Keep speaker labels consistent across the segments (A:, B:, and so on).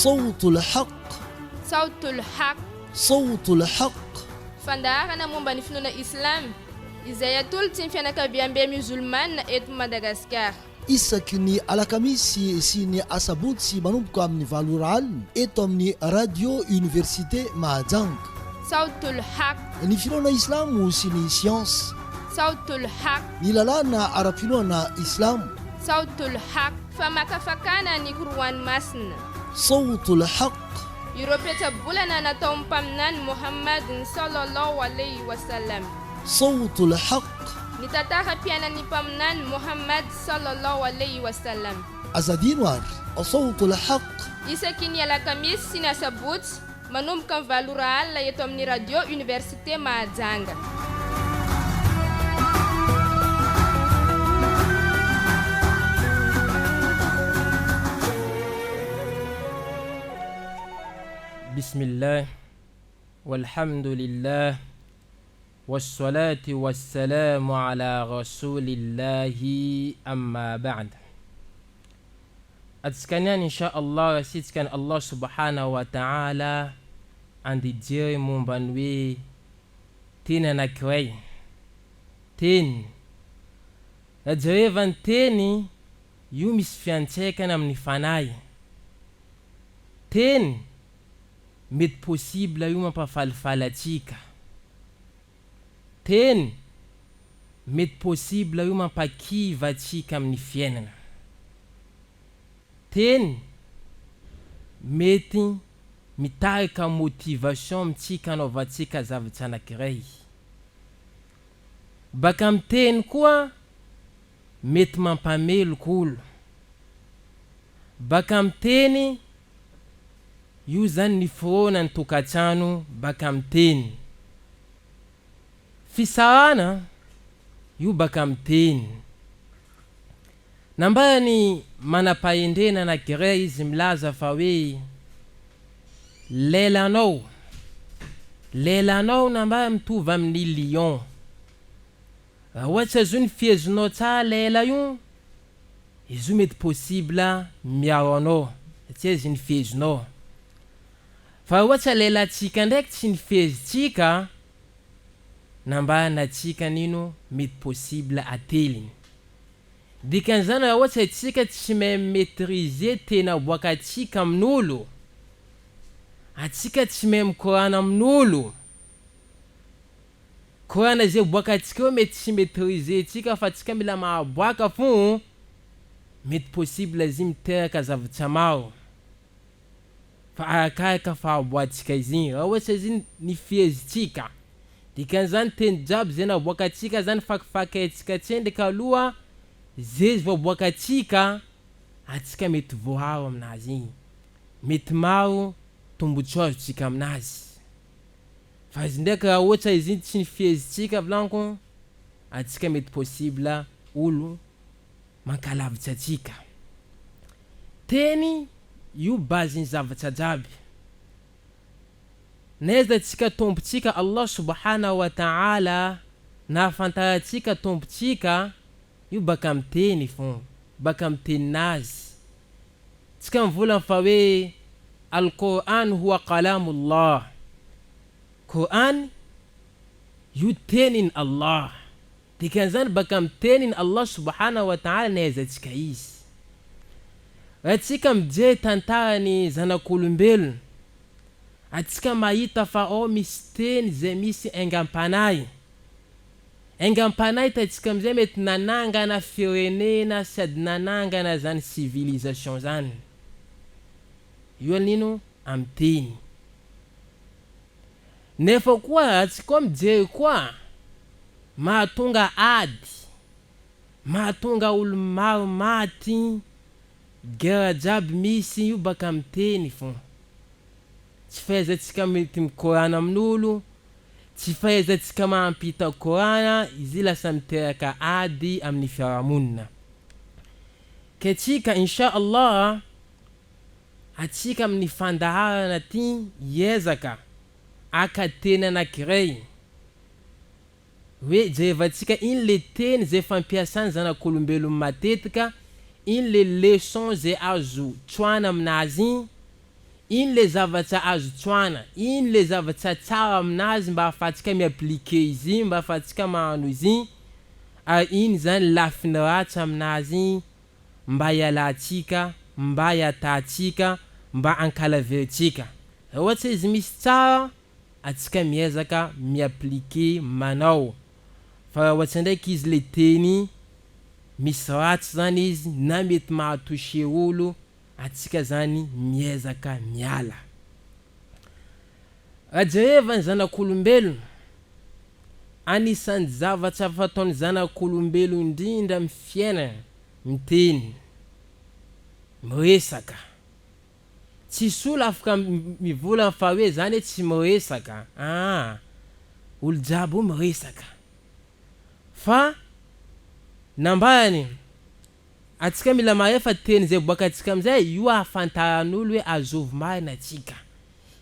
A: Sawtul Haqq.
B: Sawtul Haqq.
A: Sawtul Haqq.
B: Fandaharana momba ny finoana Islam izay atolotry ny fianakaviambe miozolmana eto Madagasikara.
A: Isaky ny alakamisy sy ny asabotsy manomboka amin'ny valo ora alina eto amin'ny Radio Université Mahajanga.
B: Sawtul Haqq.
A: Ny finoana Islamo sy ny siansa.
B: Sawtul Haqq.
A: Ny lalàna ara-pinoana Islamo.
B: Sawtul Haqq. Famakafakana ny Koroany Masina.
A: Sawtul Haqq.
B: Ireo petrabolana nataon'ny Mpaminany Mohammad Sallallahu Alaihi Wasallam.
A: Sawtul Haqq.
B: Ny tantaram-piainan'ny Mpaminany Mohammad Sallallahu Alaihi Wasallam.
A: Aza adino ary, Sawtul Haqq.
B: Isaky ny alakamisy sy ny asabotsy, manomboka amin'ny valo ora alina eto amin'ny Radio Université Mahajanga.
C: Bismillah walhamdulillah wassalatu wassalamu ala rasulillahi amma ba'd. Antsika niany insha Allah rasiantsika an'i Allah subhanahu wa ta'ala andijery momba ny hoe teny anakiray, teny, raha jereva ny teny io misy fiantraikany amin'ny fanahy, teny mety possible io mampafalifaly antsika, teny mety possible io mampakiva antsika amin'ny fiainana. Teny mety mitarika motivation amintsika hanaovantsika zavatra anakiray. Baka amin'ny teny koa mety mampameloka olo. Baka amin'ny teny, io zany niforoana ny tokatrano baka amin'ny teny. Fisarahana, io baka amin'ny teny. Nambaran'ny manam-pahendrena anankiray izy milaza fa hoe, Lelanao, lelanao nambara mitovy amin'ny lion. Raha ohatra zao ny fihezonao tsara lela io, izy io mety possible miaro anao satria izy ny fihezonao. Fa raha ohatra lelantsika ndraiky tsy ny fihezintsika, nambarana antsika an'ino mety possible ateliny. Dikan'izany raha ohatra itsika tsy mahay mi-maitriser tena aboakantsika amin'olo, atsika tsy mahay mikorana amin'olo, korana izay aboakantsika eo mety tsy maitriser-tsika fa tsika mila mahaboaka fo, mety possible izy miteraka zavatra maro. Fa arakaraka fahaboatsika izy igny, raha ohatsa izy igny ny fihezintsika, dikan'izany teny jiaby zay naboakantsika zany fakifakaintsika tsendriky aloha ze izy voaboakantsika, antsika mety voaharo aminazy igny, mety maro tombotsoa azontsika aminazy, fa izy ndraiky raha ohatsa izy igny tsy ny fihezintsika volaniko, antsika mety possible olo mankalavitsy antsika. Teny io base ny zavatra jiaby. N'aiza tsika Tompontsika Allah subhana wa ta'ala nahafantarantsika Tompontsika io baka amin'ny teny fon, baka amin'ny tenin'Azy. Tsika mivolagna fa hoe Al Qur'an huwa kalamullah, Qur'an io tenin Allah. Dikan'izany baka amin'ny tenin Allah subhanahu wa ta'ala ny ahaizantsika izy. Raha tsika mijery tantaran'ny zanak'olombelona, atsika mahita fa ao misy teny izay misy aingam-panahy. Aingam-panahy hitantsika amin'izay mety nanangana firenena sady nanangana izany civilisation izany. Io anino amin'ny teny. Nefa koa raha tsy koa mijery koa mahatonga ady, mahatonga olo maro maty, guerre jiaby misy io baka miteny fô, tsy fahaizantsika mety mikorana amin'olo, tsy fahaizantsika mampita korana izy lasa miteraka ady amin'ny fiarahamonina. Ke tsika insha Allah Atsika amin'ny fandaharana ty hiezaka haka teny anakiray hoe jerevantsika iny le teny zay fampiasany zanak'olombelon matetika, iny le leçon zay azo tsoahana aminazy iny, Ino le zavatra azo tsoahana, ino le zavatra tsara aminazy mba ahafahantsika mi-appliquer izy igny, mba ahafahantsika magnano izy igny, ary ino zany lafiny ratsy aminazy igny mba hialantsika, mba hiatantsika, mba ankalavirintsika. Raha ohatsa izy misy tsara, antsika miezaka mi-appliquer manao, fa raha ohatsa ndraiky izy le teny misy ratsy zany izy na mety maha-toucher olo, Antsika zany miezaka miala. Raha jereva ny zanak'olombelona, anisan'ny zavatra fataon'ny zanak'olombelo indrindra amin'ny fiainana, miteny, miresaka. Tsisy olo afaka mivolagna fa hoe zany hoe tsy miresaka, aa, olo jiaby io miresaka. Fa nambarany. Antsika mila mahay fa teny izay aboakantsika amin'izay, io ahafantaran'olo hoe azovy marina antsika.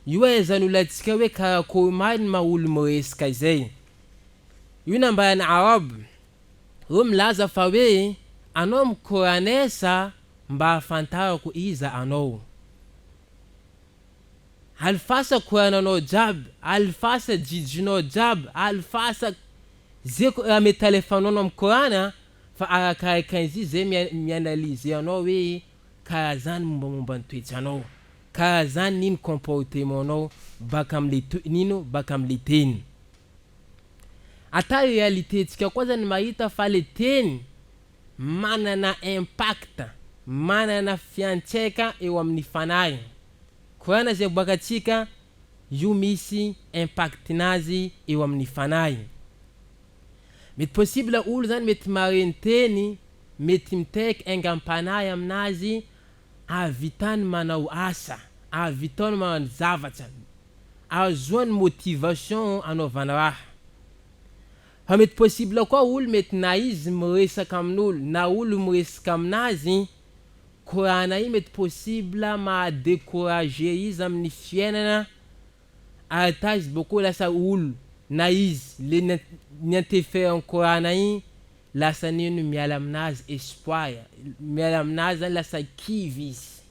C: Io ahaizan'olo antsika hoe karakôry marina maha olo miresaka izay. Io nambaran'i Arab, reo milaza fa hoe anao mikoranesa mba ahafantarako iza anao. Alifasa korananao jiaby, alifasa jijinao jiaby, alifasa ze raha mety alefanao anao mikorana fa arakaraka an'izy zay mi-analyser anao hoe karaha zany mombamomba ny toetranao, karaha zany nino comportement nao baka amle toe nino baka amle teny. Ata réalité tsika koa zany mahita fa le teny manana impact, manana fiantraika eo amin'ny fanahy. Korana izay aboakantsika io misy impact-nazy eo amin'ny fanahy. Mety possible olo zany mety maregny teny, mety miteky aingam-panahy aminazy ahavitany manao asa, ahavitany manano zavatra, ahazoany motivation anaovany raha. Fa mety possible koa olo mety na izy miresaka amin'olo na olo miresaka aminazy, korana io mety possible maha decourager izy amin'ny fiainana ary ta izy bôko lasa olo na izy le nianteferan'ny korana igny lasa nino miala aminazy espoir, miala aminazy zany lasa kivy izy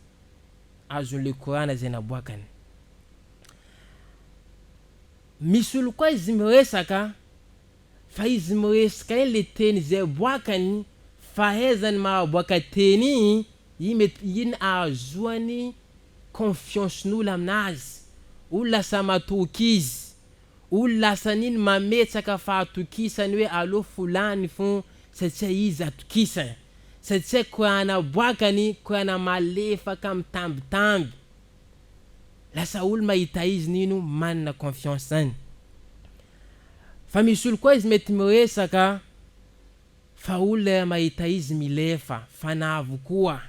C: azon'le korana zay naboakany. Misy olo koa izy miresaka fa izy miresaka iny le teny izay aboakany fahaizany mahaboaka teny igny, igny mety iny ahazoany confiance n'olo aminazy, olo lasa matoky izy, olo lasa an'iny mametsaka fahatokisany hoe aleo folany fo satria izy atokisany, satria korana aboakany korana malefaka mitambitamby. Lasa olo mahita izy nino manana confiance zany. Fa misy olo koa izy mety miresaka fa olo lera mahita izy milefa, fanavo koa,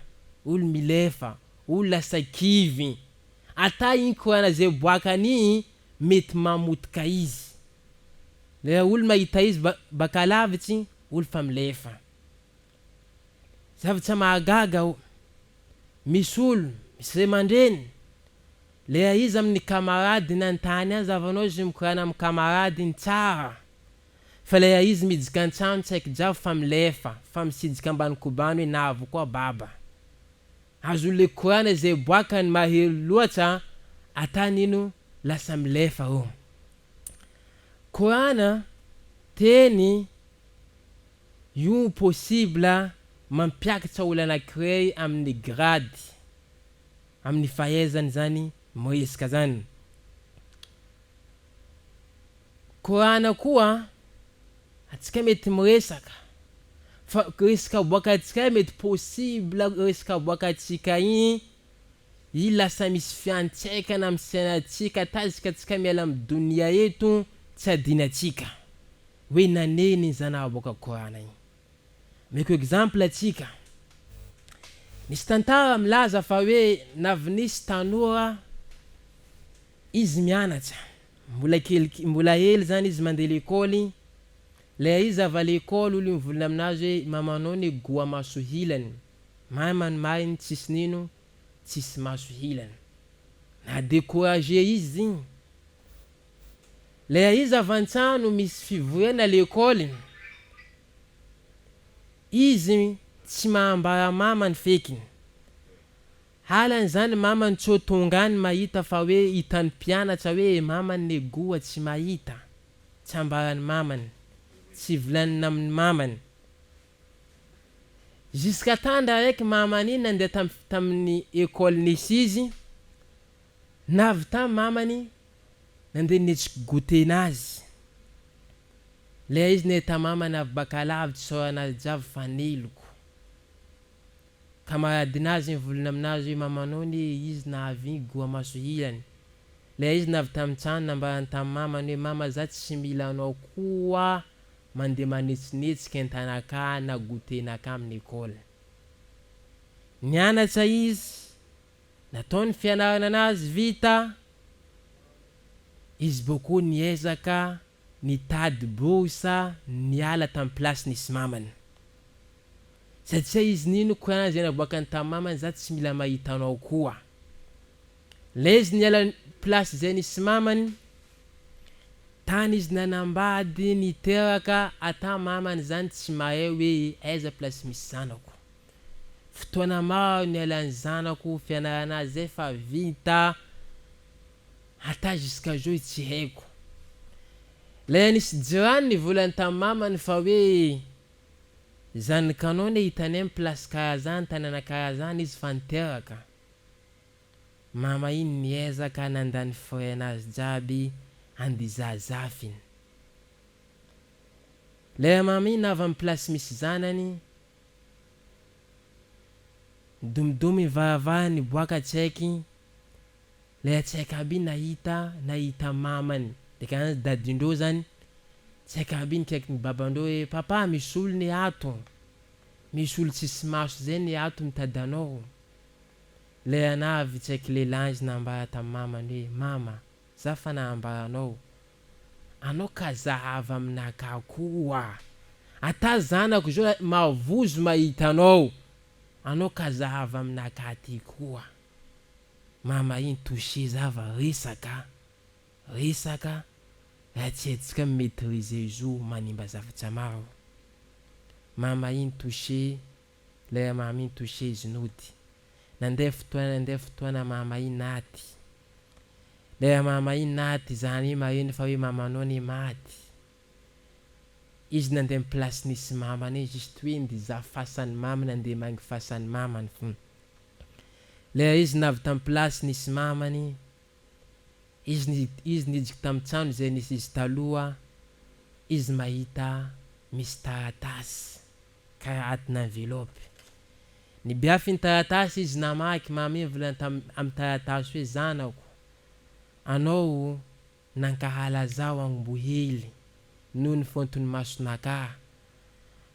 C: olo milefa, olo lasa kivy. Ata igny korana zay boakany igny mety mamotika izy. Lera olo mahita izy baka lavitsy, olo fa milefa. Zavatra mahagaga o! Misy olo, misy ray aman-dreny, lera izy amin'ny kamaradiny an-tany any zavanao izy mikorana amin'ny kamaradiny tsara, fa lera izy midika an-trano tsy haiko jiaby fa milefa, fa misidika ambany kobano hoe navy koa baba. Azon'ny le korana izay boakany mahery loatra atany ino lasa milefa o! Korana, teny, Io possible mampiakatra olo anakiray amin'ny grade, amin'ny fahaizany zany miresaka zany. Korana koa atsika mety miresaka fa resaka aboakantsika io mety possible resaka aboakantsika igny io lasa misy fiantraikany amin'ny sainantsika tazika atsika miala amin'ny donia eto tsy adinantsika. Hoe naneny iny zany aboaka korana iny. Omeko exemple atsika. Misy tantara milaza fa hoe navy nisy tanora izy mianatra, mbola kely mbola hely zany izy mandeha lekôly, le izy avy a lekôly olo mivolagna aminazy hoe mamanao ne goa maso hilany, mamany marigny tsisy nino tsisy maso hilany. Na decourager izy igny. Lay izy avy an-trano misy fivoriana lekôly, izy tsy mahambara mamany fekiny. Halany zany mamany tsô tonga any mahita fa hoe hitan'ny mpianatra hoe mamany ne goa tsy mahita, tsy ambaran'ny mamany, tsy volanina amin'ny mamany. Jusqu'à tandra araiky mamany iny nandeha tam tamin'ny école nisy izy, nahavità mamany nandeha nihetsiky goûter-nazy. Lay izy nahita mamany avy baka lavitsy isaorana azy jiaby fa niloko. Camaradinazy nivolona aminazy hoe mamanao anie izy nahavy igny goa maso ilany. Lay izy navy tamin'ny trano nambarany tamin'ny mamany hoe mama za tsy mila anao koa mandeha manetsinetsika entanakà na goûter-nakà amin'ny école. Nianatra izy, natao ny fianarana anazy vita, izy bôkô niezaka nitady bourse niala tamin'ny place nisy mamany. Satria izy nino koa zay navoakany tamin'ny mamany za tsy mila mahita anao koa. Lay izy niala place zay nisy mamany, tany izy nanambady niteraka ata mamany zany tsy mahay hoe aiza place misy zanako. Fotoana maro nialan'ny zanako fianarana zay fa vita. Ata jusqu'à jour tsy haiko. Lay nisy jirany nivolany tamin'ny mamany fa hoe zanakanao anie hitanay am place karaha zany tanana karaha zany izy fa niteraka. Mama iny niezaka nandany frais nazy jiaby andiza zafiny. Lay mama iny avy am place misy zanany, nidomidomy vava niboaka tsaiky. Lay hatsiaka aby iny nahita nahita mamany de karaha dadindreo zany tsiaka aby iny kaiky ny babandreo hoe papa misy olo ne ato misy olo tsisy maso zay ne ato mitady anao lay anavy tsaiky lehilahy izy nambara tamy mamany hoe mama za fa nahambara anao anao ka zahava aminakahy koa ata zanako zao mavozo mahita anao anao ka zahava aminakahy ty koa. Mama iny touché zava resaka resaka raha tsy haintsika mi maitriser zo manimba zavatra maro mama iny touché lera mama iny touché izy nody nandeha fotoana nandeha fotoana mama iny naty lera mama iny naty zany marina fa hoe mamanao anie maty izy nandeha am place nisy mamany iny juste hoe ndeha fasan'ny mamany andeha mangy fasan'ny mamany fona. Lera izy navy tam place nisy mamany, izy izy niditra tam trano zay nisy izy taloha, izy mahita misy taratasy karaha atina enveloppe. Nibiafy ny taratasy izy namaky, mama iny nivolagna tam am taratasy hoe zanako, anao nankahala zaho agnombo hely noho ny fôntony masonakahy,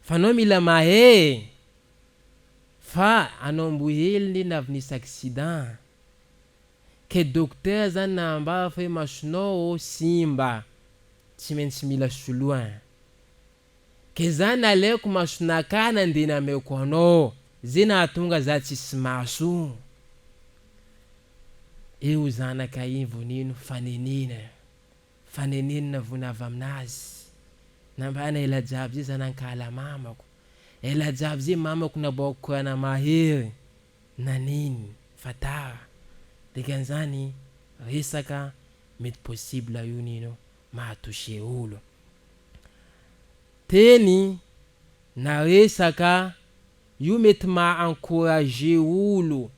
C: fa anao mila mahay e! Fa anao mbo hely ne navy nisy accident ke docteur zany nahambara fa hoe masonao ô simba tsy maintsy mila soloin ke za nalaiko masonakahy nande nameko anao ze nahatonga za tsisy maso eo zanaka iny vo nino fanenena fanenenana vo navy aminazy nambana ela jiaby zay za nankahala mamako Ela jiaby zay mamako naboako korana mahery naniny fa tara dikan'izany resaka mety possible io nino maha touche olo teny na resaka io mety maha encourager olo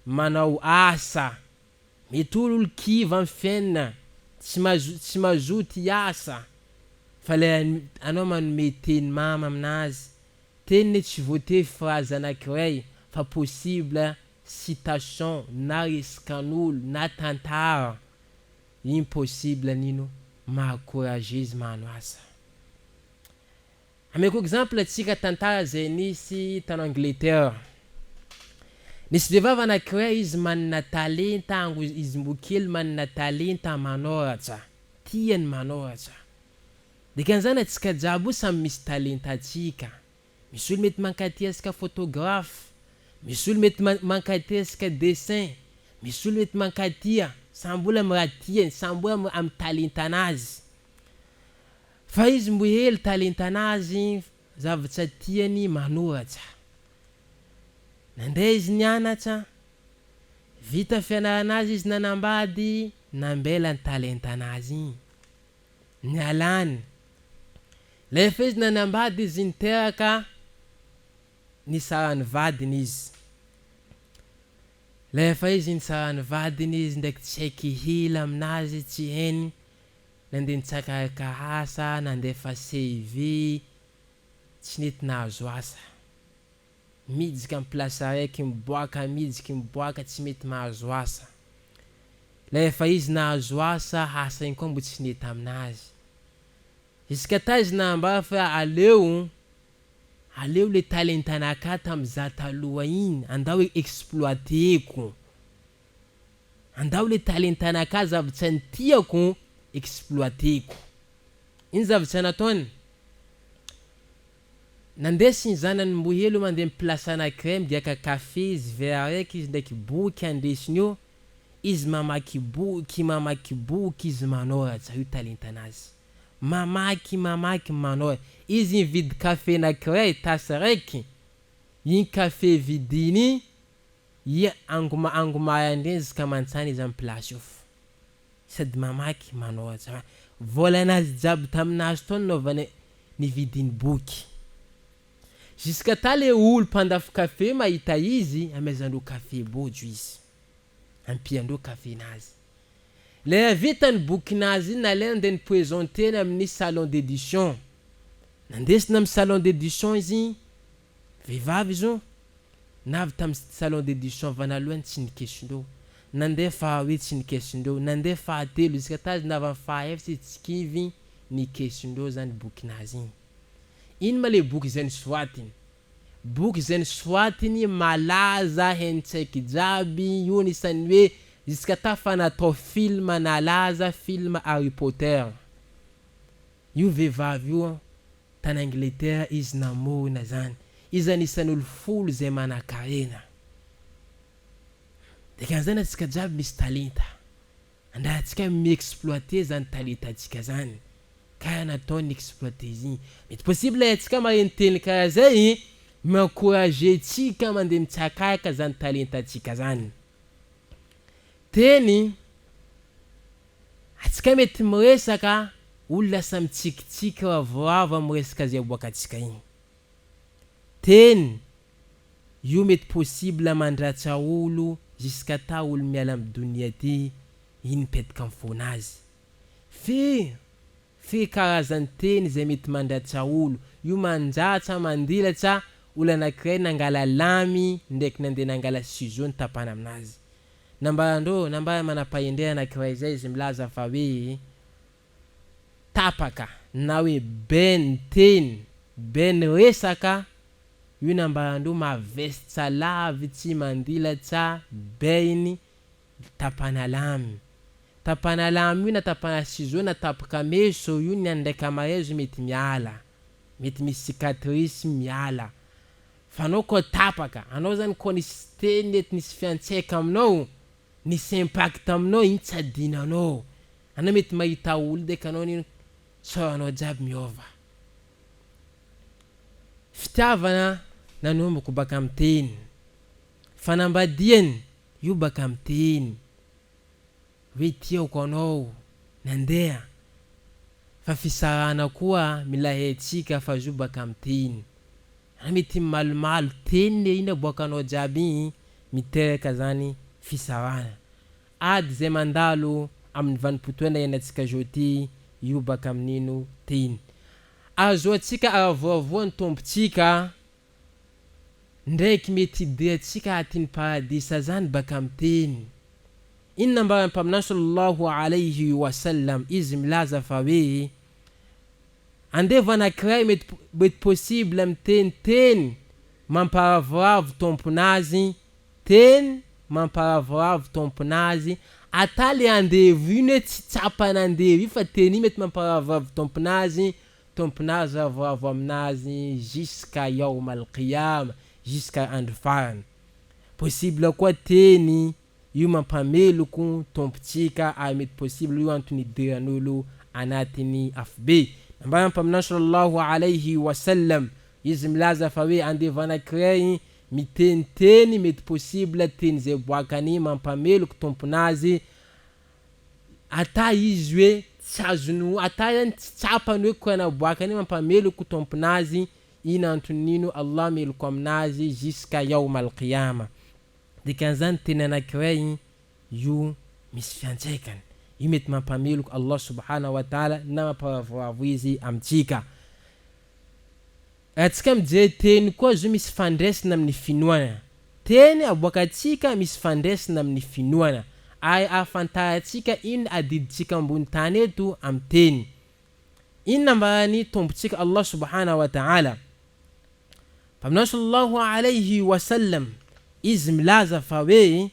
C: manao asa mety olo olo kivy am fiainana tsy mazo tsy mazoto hiasa Fa le anao manome teny mamy aminazy, teny tsy voatery phrase anakiray fa possible citation na resakan'olo na tantara, iny possible nino maha courageux izy magnano asa. Ameko exemple tsika tantara zay nisy tany Angleterre, nisy vehivavy anakiray izy manana talenta ango izy mbo kely manana talenta manoratra, tiany manoratra. Dikan'izany antsika jiaby io samy misy talenta antsika, misy olo mety mankatia resaka photographe, misy olo mety mankatia resaka dessin, misy olo mety mankatia, samby olo amy raha tiany, samby olo amy talentanazy, fa izy mbo hely talentanazy zavatra tiany manoratra, nandeha izy nianatra. Vita fianaranazy izy nanambady, nambela ny talentanazy igny. Nialany. Lefa izy nanambady izy niteraka, nisaran'ny vadiny izy. Lefa izy nisaran'ny vadiny izy ndraiky tsy haiky hila aminazy tsy hainy, nandeha nitsakaraka asa, nandefa CV, tsy nety nahazo asa. Midika am place araiky miboaka midiky miboaka tsy mety mahazo asa. Lefa izy nahazo asa, asa igny koa mbo tsy nety aminazy. Jusqu'à taiza nahambara fa aleo aleo le talentanakahy tam za taloha igny andao exploiter-ko. Andao le talentanakahy zavatra nitiako exploiter-ko. Ino zavatra nataony? Nandesiny zanany mbo hely mandeha am place anakiray migiaka kafe izy verre araiky izy ndraiky boky andesiny eo izy mamaky boky mamaky boky izy manôratra io talentanazy mamaky mamaky manôratra izy mividy kafe anakiray tasy araiky igny kafe vidiny igny ia angoma angomay ziska mantsana izy am place io fo sady mamaky manôratra vôlanazy jiaby taminazy tao nanaovany nividiny boky jusqu'à ta le olo mpandafo kafe mahita izy amezandreo kafe bôjo izy ampiandreo kafenazy le vita ny bokinazy iny nalaina ndeha ni-présenter amin'ny salon d'édition nandesina amy salon d'édition izy vehivavy izy io navy tamy salon d'édition voanalohany tsy nikesindreo nandeha faharoe tsy nikesindreo nandeha fahatelo jusqu'à ta izy navy amy fahaefatra izy tsy kivy nikesindreo zany bokinazy igny. Ino ma le boky zay nisoratiny? Boky zay nisoratiny malaza hainy tsaiky jiaby io anisan'ny hoe jusqu'à ta fa natao film nalaza film Harry Potter. Io vehivavy io tany Angleterre izy namorona zany. Izy anisan'ny olo folo zay manan-karena. Dikan'izany antsika jiaby misy talenta. Andrahantsika mi-exploiter zany talentantsika zany. Karaha nataony ni-exploiter izy igny. Mety possible antsika maheno teny karaha zay mi-encourager tsika mandeha mitsakaka zany talentantsika zany. Teny antsika mety miresaka olo lasa mitsikitsiky ravoravo amy resaka zay aboakantsika igny. Teny io mety possible mandratsa olo jusqu'à ta olo miala amy donia ty iny mipetaka amy fônazy. Firy firy karazany teny zay mety mandratsa olo, io mandratra mandilatra olo anakiray nangala lamy ndraiky nandeha nangala ciseau nitapana aminazy. Nambarandreo nambara manam-pahendrena anakiray zay izy milaza fa hoe tapaka na hoe be ny teny, be ny resaka io nambarandreo mavesatra lavitsy mandilatra be iny tapana lamy. Tapana lamy io na tapana ciseau na tapaka meso io ny andraiky amarezo mety miala, mety misy cicatrice miala. Fa anao koa tapaka, anao zany koa nisy teny nety nisy fiantsaika aminao, nisy impact aminao igny tsy adinanao. Anao mety mahita olo ndraiky anao nino tsaoranao jiaby miôva. Fitiavana nanomboko baka amy teny, fanambadiany io baka amy teny hoe tiako anao nandeha fa fisarahana koa mila haintsika fa zo baka amy teny. Anao mety mimalomalo teny le iny aboakanao jiaby igny miteraka zany fisarahana. Ady zay mandalo amin'ny vanim-potoana iainantsika zao ty io baka amin'ino teny. Ahazoantsika aravoavoa ny tompontsika ndraiky mety hidirantsika atin'ny paradisa zany baka amy teny. Ino nambaran'ny mpaminany sallallahu alayhi wa sallam izy milaza fa hoe andevo anakiray mety mety possible miteny teny mamparavoravo tomponazy teny mamparavoravo tomponazy ata le andevo iny hoe tsy tsapan'andevo io fa teny io mety mamparavoravo tomponazy tomponazy ravoravo aminazy jusqu'à yaoum al-qiyama jusqu'à andro farany. Possible koa teny io mampameloko tompontsika ary mety possible io antony idiran'olo anatin'ny afobe. Nambaran'ny mpaminany sallallahu alayhi wa sallam izy milaza fa hoe andevo anakiray. miteniteny mety possible teny zay aboakany mampameloko tomponazy ata izy hoe tsy azony ata zany tsy tsapany hoe koa naboakany mampameloko tomponazy ino anton'ino Allah meloko aminazy jusqu'à yaomal qiyama dikan'izany teny anakiray io misy fiantraikany io mety mampameloko Allah subhana wa taala na mamparavoravo izy amintsika. Antsika mijery teny koa zo misy fandraisana amin'ny finoana. Teny aboakantsika misy fandraisana amin'ny finoana. Ary ahafantarantsika inona adidintsika ambony tany eto amin'ny teny. Inona ambaran'ny Tompontsika Allah subhanahu wa ta'ala? Mpaminany sallallahu alayhi wa sallam izy milaza fa hoe,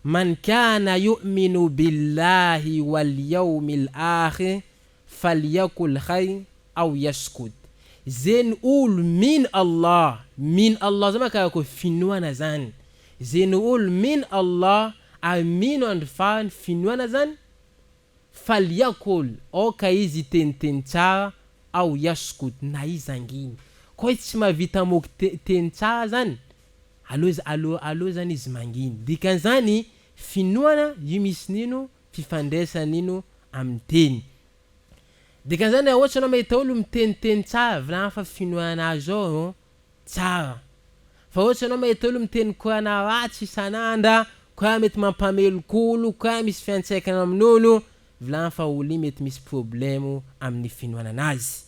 C: Man kana yu'minu billahi wal yawmil akhir falyakul khayr aw yaskut, Zeny olo mino Allah, mino Allah zany makarako finoana zany, zeny olo mino Allah ary mino andro farany finoana zany, falyakul aoka izy hiteniteny tsara aw yaskut na izy hangina, koa izy tsy mahavita hamoky teny tsara zany aleo aleo aleo zany izy mangina, dikan'izany finoana io misy nino fifandraisany ino amin'ny teny. Dikan'izany raha ohatra anao mahita olo miteniteny tsara vilagny fa finoana azy ao tsara. Fa ohatra anao mahita olo miteny korana ratsy isan'andra, korana mety mampameloko olo, korana misy fiantraikany amin'olo, vilagny fa olo iny mety misy problemo amin'ny finoana anazy.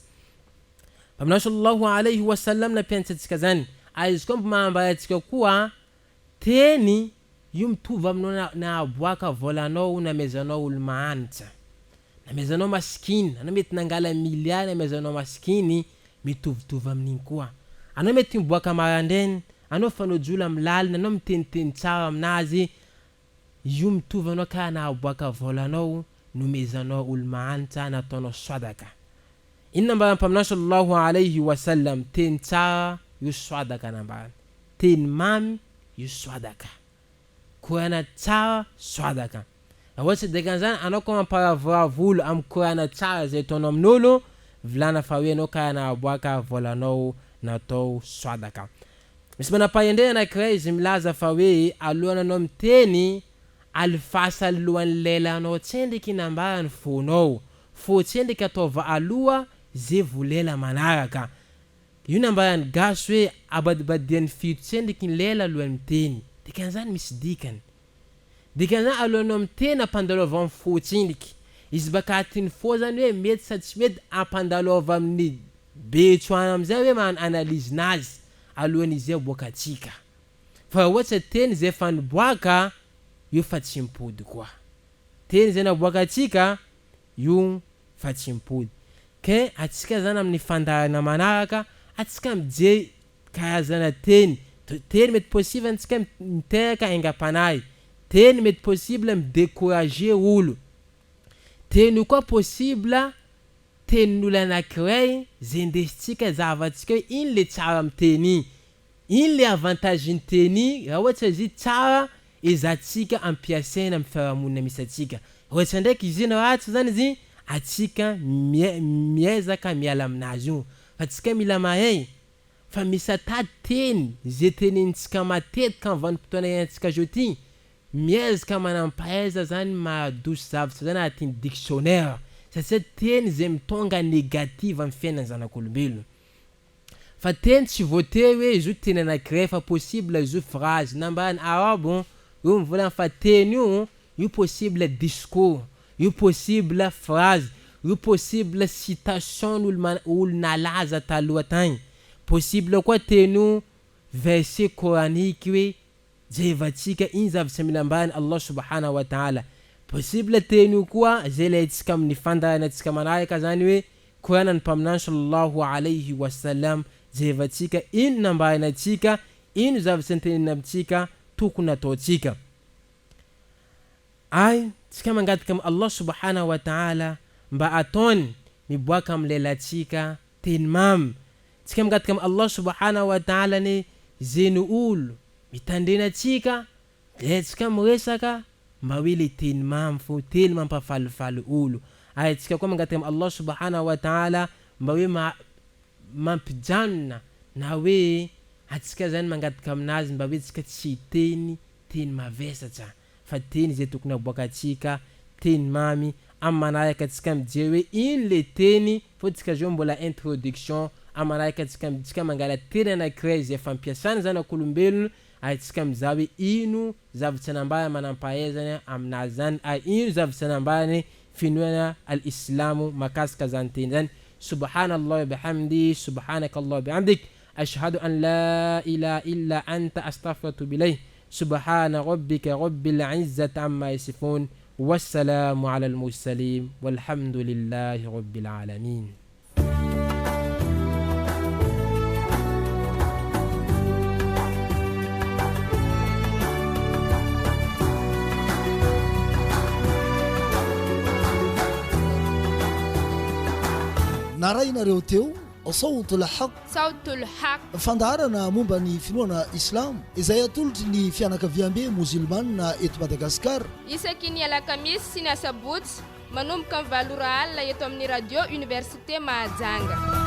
C: Mpaminany sallallahu alayhi wa sallam nampianatra antsika zany. Ary izy koa mbo mahambara antsika koa Teny io mitovy aminao nahaboaka volanao namezanao olo mahantra, namezanao masikiny, anao mety nangala milliard namezanao masikiny, mitovitovy amin'igny koa. Anao mety miboaka marandraigny, anao fanojola am lalina, anao miteniteny tsara aminazy, io mitovy anao karaha nahaboaka volanao nomezanao olo mahantra nataonao swadaka. Inona nambaran'ny Mpaminany sallallahu alaihi wa sallam, teny tsara io swadaka nambarany. Teny mamy io swadaka. Korana tsara swadaka. Raha ohatry dikan'izany anao koa mamparavoravo olo amin'ny korana tsara izay ataonao amin'olo, vilana fa hoe anao karaha nahaboaka volanao natao swadaka. Misy manam-pahendrena anakiray izy milaza fa hoe alohan'ny anao miteny, alifasa alohan'ny lelanao tsendriky nambara ny fonao. Fo tsendriky ataova aloha ze vo lela manaraka. Io nambaran'ny gasy hoe abadibadian'ny fito tsendriky ny lela alohan'ny miteny. Dikan'izany misy dikany. Dikan'izany alohanao miteny ampandalova amin'ny fo tsendriky. Izy baka atin'ny fo zany hoe mety sa tsy mety ampandalova amin'ny betso any amizay hoe magnano analyse nazy alohan'izy aboakantsika. Fa raha ohatsa teny zay efa niboaka io fa tsy mipody koa. Teny izay naboakantsika io fa tsy mipody. Ke atsika zany amin'ny fandaharana manaraka atsika mijery karazana teny, teny mety possible antsika miteraka aingam-panahy, teny mety possible mi-decourager olo, teny io koa possible tenin'olo anakiray ze ndesintsika zahavantsika hoe ino le tsara am teny iny, Ino le avantage ny teny raha ohatsa izy tsara ezatsika ampiasaina am fiarahamonina misy atsika, ohatsa ndraiky izy iny ratsy zany izy atsika miezaka miala aminazy io fa tsika mila mahay fa misy ata teny ze tenenintsika matetika am vanimpotoana iainantsika zao ty miezaka manampahaiza zany mahadosy zavatra zany anatin'ny dictionnaire satria teny ze mitonga negative am fiainan zanak'olombelona. Fa teny tsy voatery hoe izy io teny anakiray fa possible izy io phrase nambaran'i arabo io mivolagna fa teny io io possible discours io possible phrase io possible citation n'olo mana olo nalaza taloha tagny possible koa teny io verset coranique hoe Jerevantsika iny zavatra mila ambaran'i Allah subhana wa ta'ala. Possible teny io koa zay ilaintsika amin'ny fandaharantsika manaraka zany hoe Korana ny Mpaminany sallallahu alayhi wa sallam jerevantsika ino nambarany antsika, ino zavatra noteneniny amintsika tokony ataontsika. Ary tsika mangataka amin'i Allah subhana wa ta'ala mba ataony miboaka amin'ny lelantsika teny mamy. Tsika mangataka amin'i Allah subhana wa ta'ala anie zeny olo mitandrena antsika de tsika miresaka mba hoe le teny mamy fô teny mampafalifaly olo ary tsika koa mangataka amin'i Allah subhana wa ta'ala mba hoe mampijanona na hoe. Antsika zany mangataka aminazy mba hoe tsika tsy hiteny teny mavesatra fa teny izay tokony aboakantsika, teny mamy, amin'ny manaraka antsika mijery hoe ino le teny fô tsika zao mbola introduction, amin'ny manaraka antsika tsika mangala teny anakiray izay fampiasana zanak'olombelona ary tsika mizaha hoe ino zavatra nambarany manampahaizana aminazy zany ary ino zavatra nambarany finoana al-islamo makasika zany teny zany, Subhanallah wa bihamdi, subhanakallah wa bihamdik, ashhadu an la ilaha illa anta astaghfiruka wa atubu ilayh, subhana rabbika rabbil izzati amma yasifun, wassalamu ala al-mursalin, walhamdulillahi rabbil alamin.
A: Narahinareo teo Sawtul Haq.
B: Sawtul Haq.
A: Fandaharana momba ny finoana Islamo izay atolotry ny fianakaviambe mozilmana eto Madagasikara.
B: Isaky ny alakamisy sy ny asabotsy manomboka amin'ny valo ora alina eto amin'ny Radio Université Mahajanga.